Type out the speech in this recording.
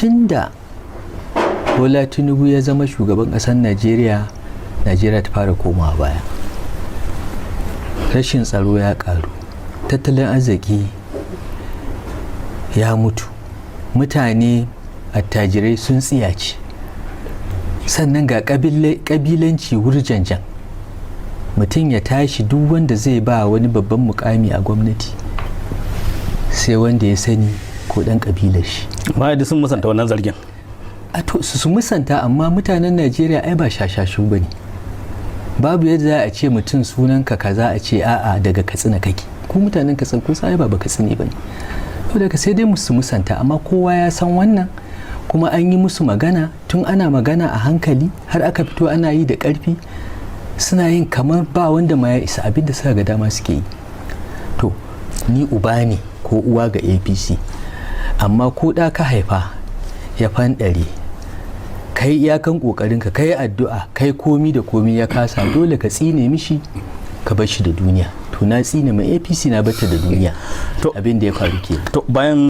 Tun da Bola Tinubu ya zama shugaban ƙasar Najeriya, Najeriya ta fara komawa baya. Rashin tsaro ya ƙaru, tattalin arziki ya mutu, mutane, attajirai sun tsiyace, sannan ga ƙabilanci wurjanjan. Mutum ya tashi, duk wanda zai ba wani babban mukami a gwamnati, sai wanda ya sani ko ɗan ƙabilar shi. Amma sun musanta wannan zargin. A to, su musanta, amma mutanen Najeriya ai ba shashashu ba ne. Babu yadda za a ce mutum sunanka kaza, a ce a'a, daga Katsina kake. Ku mutanen Katsina kun san ai ba Katsina ba ne. To daga sai dai musu musanta, amma kowa ya san wannan. Kuma an yi musu magana, tun ana magana a hankali har aka fito ana yi da ƙarfi, suna yin kamar ba wanda ma ya isa, abinda suka ga dama suke yi. To ni uba ne ko uwa ga APC, amma ko da ka haifa ya fanɗare, kai iyakan ƙoƙarinka, kai addu'a, kai komi da komi, ya kasa, dole ka tsine mishi ka bar shi da duniya. To na tsine mai APC, na bata da duniya. To abin da ya faru ke To bayan